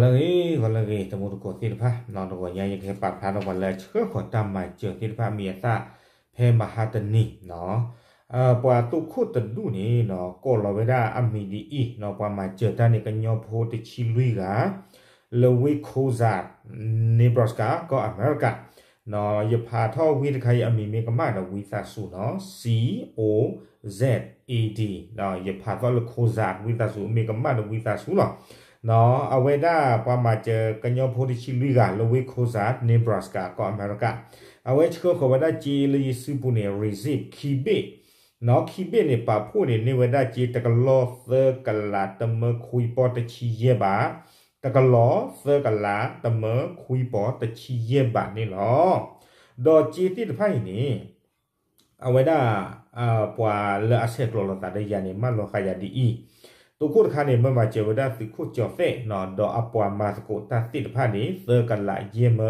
ဂီၤလၢအဂ့ၤ ဂီၤလၢအဂ့ၤ တံၤသကိးသ့ၣ်တဖၣ်နီၤ, တဂီၤညါယကဟဲပာ်ဖျါထီၣ်ပှၤလၢအဆှၢဃီၤတၢ်မၤစၢၤသ့ၣ်တဖၣ် မ့ၢ်အသၣ်ဖဲမဟါတနံၤနီၤ, ပှၤသိၣ်ခိၣ်တဒူၣ်န့ၣ်နီၤ ကိးလီၤဝဲဒၣ်အမံၤဒ်အံၤနီၤ, ပှၤမၤစၢၤတၢ်န့ၣ် ကညီဖိတဆံလွံၢ်ဂၤ လၢဝ့ၢ် Cozad, Nebraska ကီၢ်အမဲရကၤ ယဖးထီၣ်ဝံတခါအံၤ အမံၤမ့ၢ်ကမၣ်ဒီးဝံသးစူၤနီၤ, C O Z A D, ယဖးထီၣ်လၢ Cozad ဝံသးစူၤ မ့ၢ်ကမၣ်ဒီးဝံသးစူၤလီၤ. အဝဲဒၣ်ပှၤမၤစၢၤကညီဖိတဆံလွံၢ်ဂၤ လၢဝ့ၢ် Cozad, Nebraska ကီၢ်အမဲရကၤ, အဝဲဆှၢဃီၤဝဲဒၣ်စ့လၢယစုပူၤန့ၣ် receipt ခံဘ့ၣ်နီၤ, ခံဘ့ၣ်န့ၣ် ပာ်ဖှိၣ်န့ၣ် န့ၢ်ဝဲဒၣ်စ့တကလီၢ်သၢကလး တမၢခွံပီၢ်တဆံယဲၢ်ဘး, တကလီၢ်သၢကလး တမၢခွံပီၢ်တဆံယဲၢ်ဘးန့ၣ်လီၤ. ဒီးစ့သ့ၣ်တဖၣ်အံၤန့ၣ် အဝဲဒၣ် ပှၤလၢအဆဲးကျိးလိာ်သးဒီးယၤန့ၣ် မၢလီၤဃာ်ယၤဒ်အံၤ, သိၣ်ခိၣ်တခါန့ၣ် မၢမၤစၢၤဝဲဒၣ်သုးခိၣ်ကၠီၤသဲးနီၤ, ဒီးအပှၤမၤသကိးတၢ်သ့ၣ်တဖၣ်န့ၣ် သၢကလးယဲၢ်မ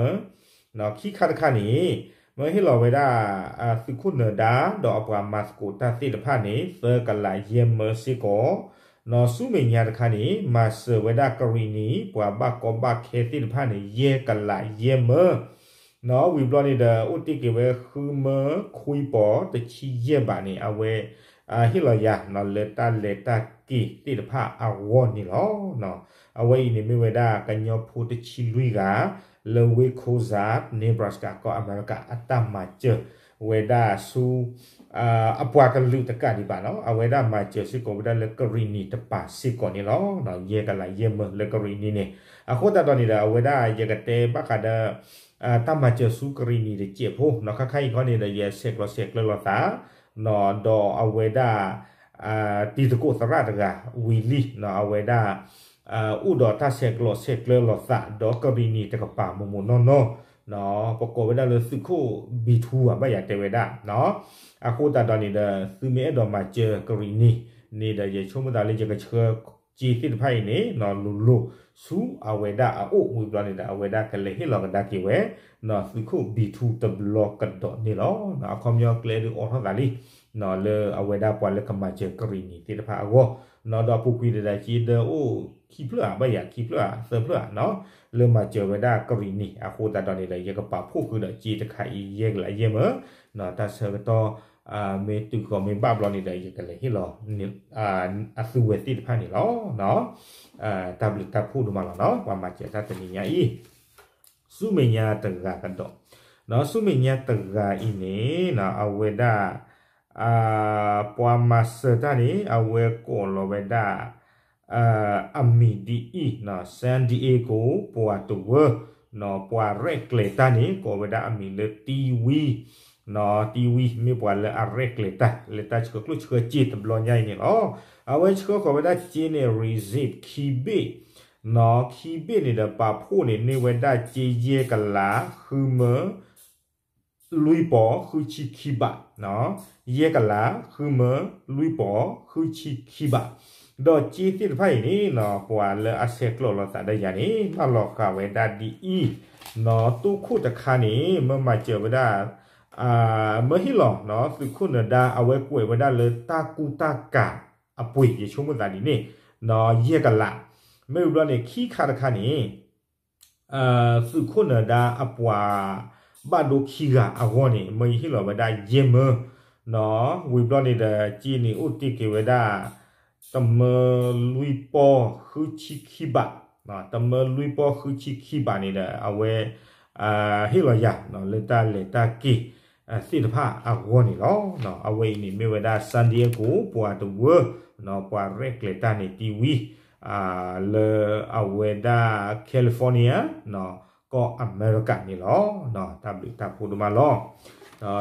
ၢ, ခံခါတခါန့ၣ် မၢဟ့ၣ်လီၤဝဲဒၣ် သုးခိၣ်နၢၤဒါ ဒီးအပှၤမၤသကိးတၢ်သ့ၣ်တဖၣ်န့ၣ် သၢကလးယဲၢ်မၢစ့ၢ်ကီး, နီၤ ဆူမဲာ်ညါတခါန့ၣ် မၤစၢၤဝဲဒၣ်ကရံၣ်နံၤ ပှၤဘၣ်ကီဘၣ်ခဲသ့ၣ်တဖၣ်န့ၣ် ယဲၢ်ကလးယဲၢ်မၢ နီၤ ဝံၤဘျီန့ၣ်ဒီး အိၣ်တ့ၢ်က့ၤဝဲဃုမၢခွံပီၢ်တဆံယဲၢ်ဘးန့ၣ် အဝဲ ဟ့ၣ်လီၤယၤနီၤ လၢတၢ်လဲၤတၢ်က့ၤသ့ၣ်တဖၣ်အဂီၢ်န့ၣ်လီၤ. အဝဲအံၤန့ၣ် မ့ၢ်ဝဲဒၣ်ကညီဖိတဆံလွံၢ်ဂၤ လၢဝ့ၢ် Cozad, Nebraska ကီၢ်အမဲရကၤ အတၢ်မၤစၢၤဝဲဒၣ်ဆူ အပှၤကလုာ်တကးဒံးဘၣ်နီၤ, အဝဲဒၣ်မၤစၢၤစ့ၢ်ကီးဝဲဒၣ်လၢကရံၣ်နံၤတပၤစ့ၢ်ကီးန့ၣ်လီၤ. ယဲၢ်ကလးယဲၢ်မၢလၢကရံၣ်နံၤန့ၣ်, အဃိသတးဒီးန့ၣ်ဒီး အဝဲဒၣ်ယကတဲဘၣ်ဃးဒီး တၢ်မၤစၢၤဆူကရံၣ်နံၤတစဲးဖိနီၤ, ခါခါအံၤခီန့ၣ်ဒီး ယဆဲးကျိးဆဲးကျၢလိာ်သး ဒီးအဝဲဒၣ် တံၤသကိးသရၣ်တဂၤ ဝံၤလံနီၤ, အဝဲဒၣ် အိၣ်ဒီးတၢ်ဆဲးကျိးဆဲးကျၢလိာ်သး ဒီးကရံၣ်နံၤတကပၤမိၢ်မိၢ်နီၢ်နီၢ်, ပကိးဝဲဒၣ်လၢသုးခိၣ်ဘံၣ်ထူဧါ ဘၣ်ယၤတဲဝဲဒၣ်, အဃိသတးဒီးန့ၣ်ဒီး သုမ့ၢ်အဲၣ်ဒိးမၤစၢၤကရံၣ်နံၤန့ၣ်ဒီး ယဆိကမိၣ်သးလၢယကဆှၢ စ့သ့ၣ်တဖၣ်အံၤန့ၣ် လိၤလိၤဆူအဝဲဒၣ်အအိၣ်ဝံၤဘျီန့ၣ်ဒီး အဝဲဒၣ်ကလဲၤဟ့ၣ်လီၤကဒါက့ၤဝဲ သုးခိၣ်ဘံၣ်ထူတဘျီကဒီးန့ၣ်လီၤ. အခီပညီကျဲဒုးအိးထီၣ်သးလံ လၢအဝဲဒၣ်ပှၤလၢကမၤစၢၤကရံၣ်နံၤသ့ၣ်တဖၣ်အဂီၢ်, ဒီးအပူၤကွံာ်ဒီး စ့ဒၢအိၣ်ခံဖျၢၣ်ဧါ ဘၣ်ယၤခံဖျၢၣ်ဧါ သၢဖျၢၣ်ဧါ လၢမၤစၢၤဝဲဒၣ်ကရံၣ်နံၤ, အဃိသတးဒီးန့ၣ်ဒီး ယကပာ်ဖှိၣ်ဃုာ်ဒီးစ့တခါအံၤ ယဲၢ်ကလးယဲၢ်မၢ, တၢ်ဆၢကတီၢ် မ့ၢ်တုၤဃီၤမ့ၢ်ဘၣ်ဘျီန့ၣ်ဒီး ယကလဲၤဟ့ၣ်လီၤ အသုဝဲသ့ၣ်တဖၣ်န့ၣ်လီၤ. တၢ်ဘျုးတၢ်ဖှိၣ်ဒိၣ်မးလီၤနီၤ, ပှၤမၤစၢၤတၢ်တနံၤညါအံၤ ဆူမဲာ်ညါတဂၤကဒီး, ဆူမဲာ်ညါတဂၤအံၤန့ၣ် အဝဲဒၣ် ပှၤမၤစၢၤတၢ်န့ၣ် အဝဲကိးလီၤဝဲဒၣ် အမံၤဒ်အံၤ, San Diego ပှၤတဝၢ ပှၤရဲၣ်ကျဲၤတၢ်န့ၣ် ကိးဝဲဒၣ်အမံၤလၢတံဝံ, တံဝံ မ့ၢ်ပှၤလၢအရဲၣ်ကျဲၤတၢ် လၢတၢ်ဆှၢကျိၣ်ဆှၢစ့တဘျီညါအံၤန့ၣ်လီၤ. အဝဲဆှၢဃီၤဝဲဒၣ်စ့န့ၣ် receipt ခံဘ့ၣ်, ခံဘ့ၣ်န့ၣ်ဒီး ပာ်ဖှိၣ်န့ၣ် န့ၢ်ဝဲဒၣ်စ့ယဲၢ်ကလး ဃုမၢ လွံၢ်ပီၢ် ဃုဆံခံဘး, ယဲၢ်ကလး ဃုမၢ လွံၢ်ပီၢ် ဃုဆံခံဘး, ဒီးစ့သ့ၣ်တဖၣ်အံၤန့ၣ် ပှၤလၢအဆဲးကျိးလိာ်သးဒီးယၤန့ၣ် မၢလီၤဃာ်ဝဲဒၣ်ဒ်အံၤ, သိၣ်ခိၣ်တခါန့ၣ် မၢမၤစၢၤဝဲဒၣ် မၢဟ့ၣ်လီၤ သုးခိၣ်နၢၤဒါ အဝဲကွဲးဝဲဒၣ်လၢတၢ်ကူတၢ်ကၤအပှ့ၤ ယဆိကမိၣ်သးဒ်န့ၣ် ယဲၢ်ကလး, မ့ၢ်ဝံၤဘျီန့ၣ် ခံခါတခါန့ၣ် သုးခိၣ်နၢၤဒါအပှၤ ဘၣ်ဒိခံဂၤအဂီၢ်န့ၣ် မၢယဟ့ၣ်လီၤဝဲဒၣ်ယဲၢ်မၢ, ဝံၤဘျီန့ၣ်ဒီး စ့န့ၣ်အိၣ်တ့ၢ်က့ၤဝဲဒၣ် တမၢလွံၢ်ပီၢ်ဃုဆံခံဘး, တမၢလွံၢ်ပီၢ်ဃုဆံခံဘးန့ၣ်ဒီး အဝဲ ဟ့ၣ်လီၤယၤ လၢတၢ်လဲၤတၢ်က့ၤ သ့ၣ်တဖၣ်အဂီၢ်န့ၣ်လီၤ. အဝဲအံၤန့ၣ်မ့ၢ်ဝဲဒၣ် San Diego ပှၤတဝၢ ပှၤရဲၣ်ကျဲၤတၢ်န့ၣ်တံဝံ လၢအဝဲဒၣ် California ကီၢ်အမဲရကၤန့ၣ်လီၤ. တၢ်ဘျုးတၢ်ဖှိၣ်ဒိၣ်မးလီၤ.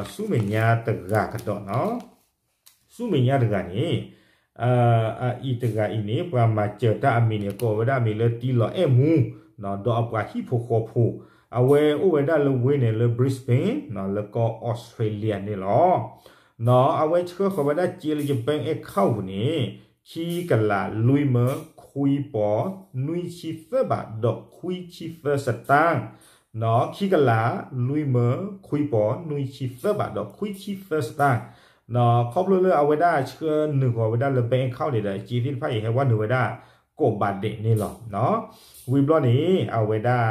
ဆူမဲာ်ညါတဂၤကဒီးနီၤ, ဆူမဲာ်ညါတဂၤန့ၣ် အအံၤတဂၤအံၤန့ၣ် ပှၤမၤစၢၤတၢ်အမံၤန့ၣ် ကိးဝဲဒၣ်အမံၤလၢတံလီၤအဲၣ်မူ ဒီးအပှၤဟံၣ်ဖိဃီဖိ, အဝဲအိၣ်ဝဲဒၣ်လၢဝ့ၢ်န့ၣ်လၢ Brisbane လၢကီၢ် Australia န့ၣ်လီၤ. အဝဲဆှၢဃီၤဝဲဒၣ်စ့လၢယ bank account န့ၣ် ခံကလးလွံၢ်မၢခွံပီၢ်နွံဆံသၢဘးဒီးခွံဆံသၢစတၢၢ်, ခံကလးလွံၢ်မၢ ခွံပီၢ်နွံဆံသၢဘးဒီးခွံဆံသၢစတၢၢ်, ခီဖျိလၢအဝဲဒၣ်ဆှၢနုာ်ဃီၤဝဲဒၣ်လၢ bank account န့ၣ်ဒီး စ့သ့ၣ်တဖၣ်အံၤဟဲဝဲနုာ်ဝဲဒၣ် ကိးဘၣ်ဒဲးန့ၣ်လီၤ. ဝံၤဘျီန့ၣ် အဝဲဒၣ်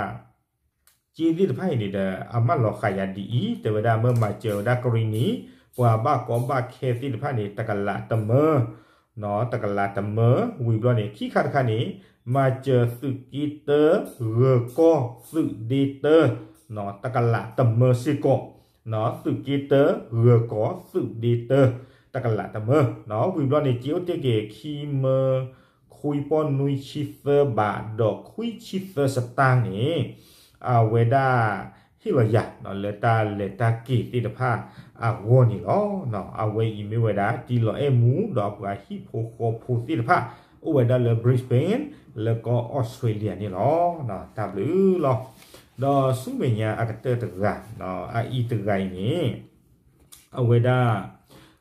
ကၠ့သ့ၣ်တဖၣ်အံၤန့ၣ်ဒီး အမၢလီၤဃာ်ယၤဒ်အံၤ, တဲဝဲဒၣ်မ့ၢ်မၤစၢၤဝဲဒၣ်ကရံၣ်နံၣ် ပှၤဘၣ်ကီဘၣ်ခဲသ့ၣ်တဖၣ်န့ၣ် တကလးတမၢ, တကလးတမၢ, ဝံၤဘျီန့ၣ် ခံခါတခါန့ၣ် မၤစၢၤသုးက့တၢ ဂၢၤကီၢ် သုးဒ့တၢ တကလးတမၢစ့ၢ်ကီး, သုးက့တၢ ဂၢၤကီၢ် သုးဒ့တၢ တကလးတမၢ, ဝံၤဘျီန့ၣ် ကၠ့အိၣ်တ့ၢ်က့ၤ ခံမၢ ခွံပီၢ်နွံဆံသၢဘး ဒီးခွံဆံသၢစတၢၢ်န့ၣ် အဝဲဒၣ် ဟ့ၣ်လီၤယၤ လၢတၢ်လဲၤတၢ်က့ၤသ့ၣ်တဖၣ်အဂီၢ်န့ၣ်လီၤ. အဝဲအံၤမ့ၢ်ဝဲဒၣ် တံၤလီၤအဲၣ်မူ ဒီးအပှၤဟံၣ်ဖိဃီဖိသ့ၣ်တဖၣ် အိၣ်ဝဲဒၣ်လၢ Brisbane လၢကီၢ်အီစထြ့လယါန့ၣ်လီၤ. တၢ်ဘျုးလီၤ. ဒီးဆူမဲာ်ညါအကတၢၢ်တဂၤ အအံၤတဂၤအံၤန့ၣ် အဝဲဒၣ်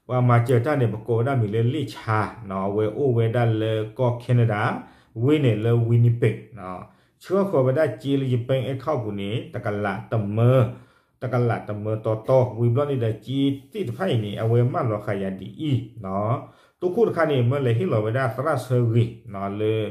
ပှၤမၤစၢၤတၢ်န့ၣ် ပကိးဝဲဒၣ်မံၤလၢလ့ၣ်ဆါ, အဝဲအိၣ်ဝဲဒၣ်လၢကီၢ် Canada ဝ့ၢ်န့ၣ်လၢ Winnipeg, ဆှၢဃီၤဝဲဒၣ်ကၠ့လၢယ bank account ပူၤန့ၣ် တကလးတမၢ, တကလးတမၢတီတီ, ဝံၤဘျီန့ၣ်ဒီး ကၠ့သ့ၣ်တဖၣ်အံၤန့ၣ် အဝဲမၢလီၤဃာ်ယၤဒ်အံၤ, တိခိၣ်တခါန့ၣ် မၢလဲၤဟ့ၣ်လီၤဝဲဒၣ်သရၣ်ဆၢဂ့ၤ လၢ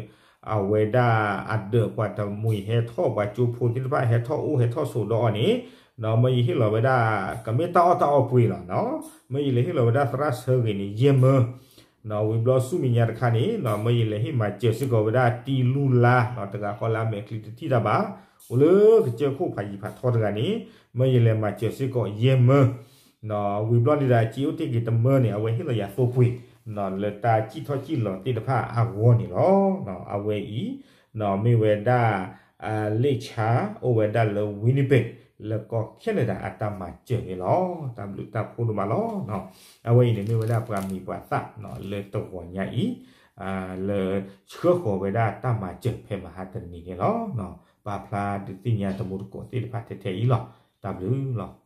အဝဲဒၣ်အဒၢးပှၤတမှံၤဟဲထီၣ် ပှၤကၠိဖိသ့ၣ်တဖၣ် ဟဲထီၣ်အိၣ်ဟဲထီၣ်ဆိးဒီးအီၤန့ၣ်, မၢယဟ့ၣ်လီၤဝဲဒၣ် ကမ့ၢ်တၢ်အီၣ်တၢ်အီပှ့ၤလီၤ, မၢယလဲၤဟ့ၣ်လီၤဝဲဒၣ်သရၣ်ဆၢဂ့ၤန့ၣ် ယဲၢ်မၢ, ဝံၤဘျီဆူမဲာ်ညါတခါန့ၣ် မၢယလဲၤဟ့ၣ်မၤစၢၤစ့ၢ်ကီးဝဲဒၣ်တံၤလူလါ တဂၤဃီလၢအမဲာ်ချံတထံၣ်တၢ်ဘၣ်, အိၣ်လၢကစၢၢ်ခိၣ်ဖးယံၤဖးထီတဂၤန့ၣ် မၢယလဲၤမၤစၢၤစ့ၢ်ကီးယဲၢ်မၢ ဝံၤဘျီန့ၣ်ဒီး ကၠ့အိၣ်တ့ၢ်က့ၤတမၢန့ၣ် အဝဲဟ့ၣ်လီၤယၤသိပှ့ၤ လၢတၢ်စံၣ်ထီၣ်စံၣ်လီၤသ့ၣ်တဖၣ်အဂီၢ်န့ၣ်လီၤ. အဝဲအံၤ မ့ၢ်ဝဲဒၣ် လ့ၣ်ဆါ အိၣ်ဝဲဒၣ်လၢ Winnipeg လၢကီၢ် Canada အတၢ်မၤစၢၤန့ၣ်လီၤ. တၢ်ဘျုးတၢ်ဖှိၣ်ဒိၣ်မးလီၤ. အဝဲအံၤန့ၣ်မ့ၢ်ဝဲဒၣ်ပှၤမံၤပှၤသၣ် လၢတဂီၤညါအံၤ လၢဆှၢဃီၤဝဲဒၣ်တၢ်မၤစၢၤဖဲမဟါတနံၤန့ၣ်လီၤ. ပာ်ဖျါဒုးသ့ၣ်ညါတံၤသကိးသ့ၣ်တဖၣ်ထဲထဲအံၤလီၤ. တၢ်ဘျုးလီၤ.